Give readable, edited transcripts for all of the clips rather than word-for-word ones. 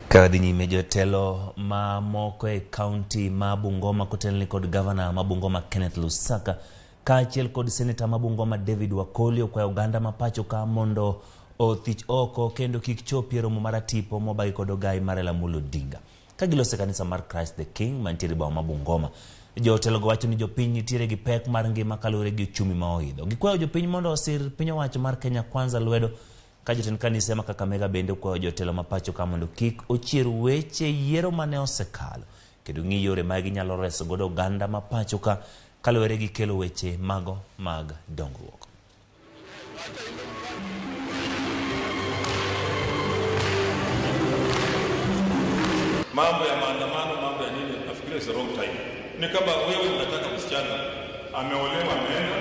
Ka wadhi nyime, jotelo mamoko e kaunti ma Bungoma kotelni kod gavana ma Bungoma Kenneth Lusaka kaachiel kod seneta ma Bungoma David Wakoli okwayo oganda ma pacho ka mondo othich oko kendo kik chopi e romo mar atipo mobagi kod ogai mar Raila Amolo Odinga. Ka giloso e kanisa mar Christ the King mantiere e boma ma Bungoma, jotelogo wacho ni jopiny nitiere gi pek mar ngima kaluwore gi uchumi ma oidho. Gikwayo jopiny mondo osir piny owacho mar Kenya Kwanza lwedo. Ka jotend kanise ma Kakamega bende okwayo jotelo ma pacho ka mondo kik ochier weche yiero mane osekalo kendo ng'i yore ma ginyalo reso godo oganda ma pacho ka kaluwore gi kelo weche mago mag dongruok. Mambo ya maandamano, mambo ya nini, nafikiria is the wrong time. Ni kama wewe unataka msichana ameolewa, ameenda,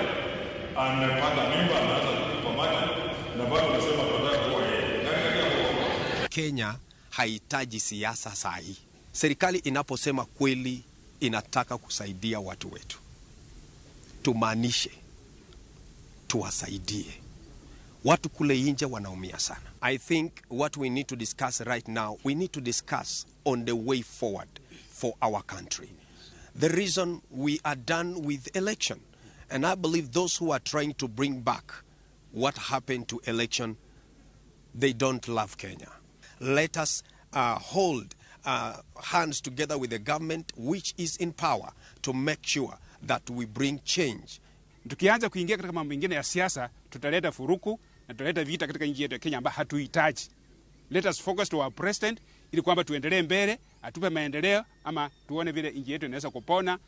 amepata mimba, ameanza kukupa maji na bado unasema tunataka kuoa yeye. Nani katika kuoa? Kenya haihitaji siasa saa hii. Serikali inaposema kweli inataka kusaidia watu wetu, tumaanishe tuwasaidie. Watu kule nje wanaumia sana. I think what we need to discuss right now, we need to discuss on the way forward for our country. The reason we are done with election, and I believe those who are trying to bring back what happened to election, they don't love Kenya. Let us hold hands together with the government which is in power to make sure that we bring change. Tukianza kuingia katika mambo mengine ya siasa, tutaleta furuku na tutaleta vita katika nchi yetu ya Kenya ambayo hatuhitaji. Let us focus to our president ili kwamba tuendelee mbele, atupe maendeleo ama tuone vile nchi yetu inaweza kupona.